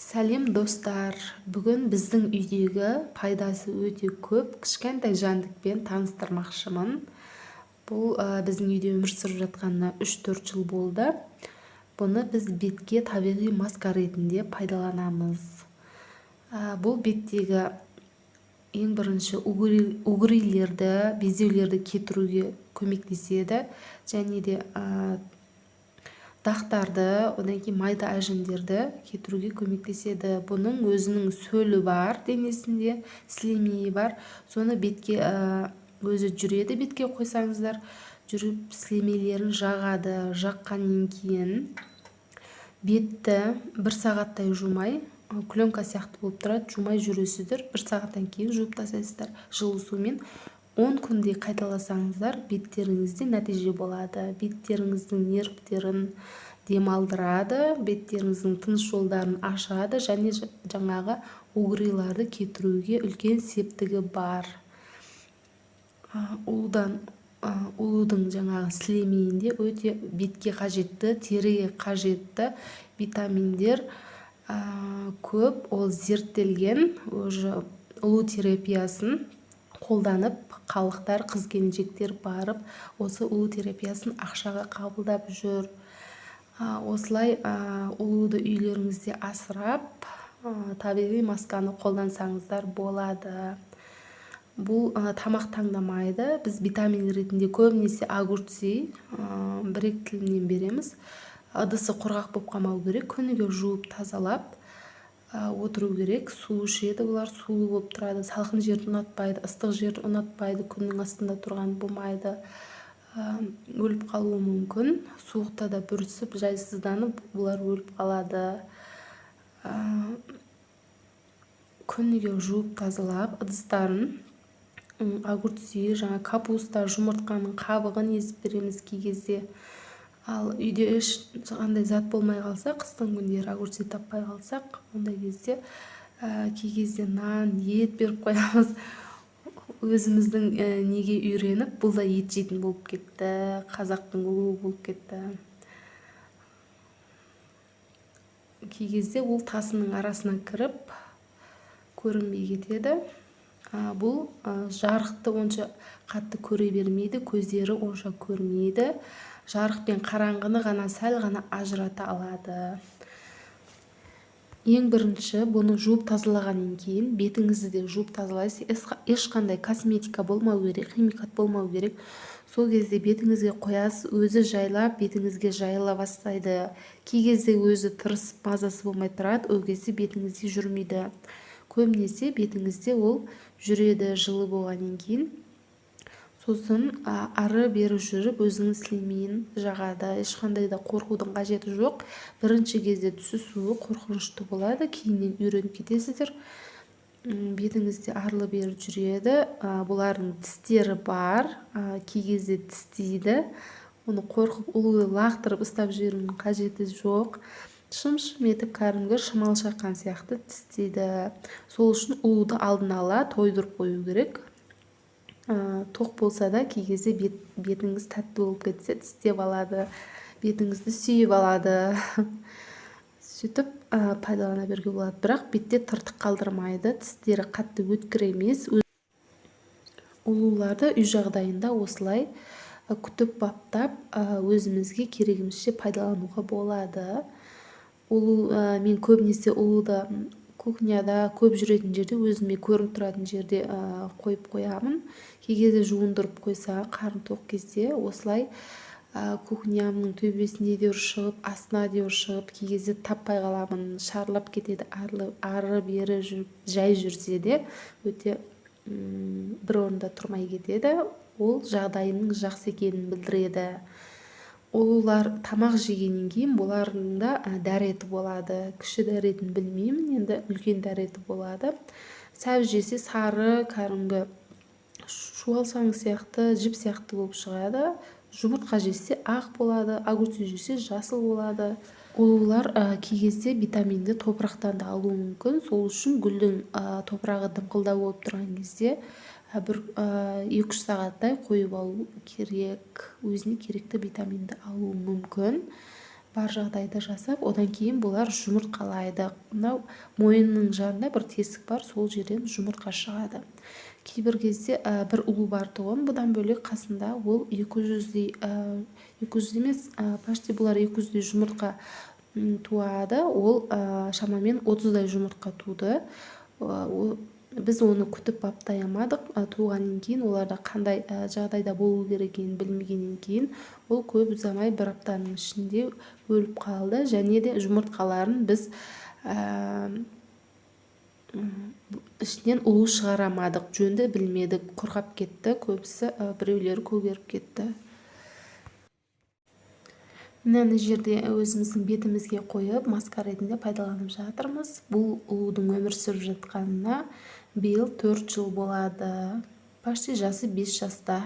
Сәлем, достар! Бүгін біздің үйдегі пайдасы өте көп кішкентай жәндікпен таныстырмақшымын. Бұл біздің үйде өмір сүріп жатқанына 3-4 жыл болды. Бұны біз бетке табиғи маска ретінде пайдаланамыз. Бұл беттегі ең бірінші угрилерді, безеулерді кетіруге көмектеседі және де дақтарды, одан кейін майда әжімдерді кетіруге көмектеседі. Бұның өзінің сөлі бар, денесінде сілемейі бар. Соны бетке өзі жүреді, бетке қойсаңыздар, жүріп сілемейлерін жағады. Жаққаннан кейін бетті бір сағаттай жумай, пленка сияқты болып тұрады, жумай жүресіздер. Бір сағаттан кейін жуып тастайсыздар жылы сумен. 10 күндей қайталасаңыздар, беттеріңізде нәтиже болады. Беттеріңіздің нервтерін демалдырады, беттеріңіздің тыныс жолдарын ашады және жаңағы угриларды кетіруге үлкен септігі бар. Ұлудың жаңағы сілемейінде өте бетке қажетті, теріге қажетті витаминдер көп. Ол зерттелген уже. Ұлу терапиясын қолданып, халықтар, қыз келіншектер барып, осы ұлу терапиясын ақшаға қабылдап жүр. Осылай ұлуды үйлеріңізде асырап, табиғи масканы қолдансаңыздар болады. Бұл тамақ таңдамайды. Біз витамин ретінде көбінесе огурцы бір екі тілімнен береміз. Ыдысы құрғақ болып қалмау керек, күніге жуып, тазалап отыру керек. Су ішеді бұлар, сулы болып тұрады. Салқын жерді ұнатпайды, ыстық жерді ұнатпайды, күннің астында тұрған болмайды, өліп қалуы мүмкін. Суықта да бүрісіп, жайсызданып, бұлар өліп қалады. Күніге жуып, тазалап ыдыстарын, огурцы, жаңа капуста, жұмыртқаның қабығын езіп береміз кей кезде. Ал үйде ешқандай зат болмай қалса, қыстың күндері огурцы таппай қалсақ, ондай кезде кей кезде нан, ет беріп қоямыз. Өзіміздің неге үйреніп, бұл да ет жейтін болып кетті, қазақтың ұлуы болып кетті. Кей кезде ол тасының арасына кіріп, көрінбей кетеді. Бұл жарықты онша қатты көре бермейді, көздері онша көрмейді, жарық пен қараңғыны ғана сәл ғана ажырата алады. Ең бірінші бұны жуып тазалағаннан кейін бетіңізді де жуып тазалайсыз. Ешқандай косметика болмау керек, химикат болмау керек. Сол кезде бетіңізге қоясыз, өзі жайлап бетіңізге жайыла бастайды. Кей кезде өзі тырысып, мазасы болмай тұрады, ол кезде бетіңізде жүрмейді. Көбінесе бетіңізде ол жүреді жылы болғаннан кейін. Сосын ары бері жүріп, өзінің сілемейін жағады. Ешқандай да қорқудың қажеті жоқ. Бірінші кезде түсі суы қорқынышты болады, кейіннен үйреніп кетесіздер. Бетіңізде арлы бері жүреді. Бұлардың тістері бар, кей кезде тістейді. Оны қорқып, ұлуды лақтырып, ұстап жіберудің қажеті жоқ. Шым шым етіп, кәдімгі шамал шаққан сияқты тістейді. Сол үшін ұлуды алдын ала тойдырып қою керек. Тоқ болса да, кей кезде бетіңіз тәтті болып кетсе, тістеп алады, бетіңізді сүйіп алады. Сөйтіп пайдалана беруге болады, бірақ бетте тыртық қалдырмайды, тістері қатты өткір емес. Ұлуларды үй жағдайында осылай күтіп баптап, өзімізге керегімізше пайдалануға болады. Ұлу, мен көбінесе ұлуды кухняда, көп жүретін жерде, өзіме көрініп тұратын жерде қойып қоямын. Кей кезде жуындырып қойса, қарны тоқ кезде, осылай кухнямның төбесіне де шығып, астына де шығып, кей кезде таппай қаламын, шарлап кетеді. Ары бері жүріп, жай жүрсе де, өте бір орында тұрмай кетеді. Ол жағдайының жақсы екенін білдіреді. Ұлулар тамақ жегеннен кейін бұлардың да дәреті болады. Кіші дәретін білмеймін, енді үлкен дәреті болады. Сәбіз жесе, сары, кәдімгі шуалсаң сияқты, жіп сияқты болып шығады. Жұмыртқа жесе, ақ болады, огурцы жесе, жасыл болады. Ұлулар кей кезде витаминді топырақтан да алуы мүмкін. Сол үшін гүлдің топырағы дымқылдау болып тұрған кезде бір 2-3 сағаттай қойып алу керек, өзіне керекті витаминді алуы мүмкін. Бар жағдайды жасап, одан кейін бұлар жұмыртқалайды. Мынау мойнының жанында бір тесік бар, сол жерден жұмыртқа шығады. Кейбір кезде бір ұлу бар тұғын. Бұдан бөлек, қасында ол 200-дей, 200 емес, почти бұлар 200-дей жұмыртқа туады. Ол шамамен 30-дай жұмыртқа туды. Біз оны күтіп баптай алмадық. Туғаннан кейін оларда қандай жағдайда болу керек екенін білмегеннен кейін, ол көп ұзамай, бір аптаның ішінде өліп қалды. Және де жұмыртқаларын біз ішінен ұлу шығара алмадық, жөнді білмедік, құрғап кетті көбісі, біреулері көгеріп кетті. Мына жерде өзіміздің бетімізге қойып, маска ретінде пайдаланып жатырмыз. Бұл ұлудың өмір сүріп жатқанына биыл 4 жыл болады, почти жасы 5 жаста.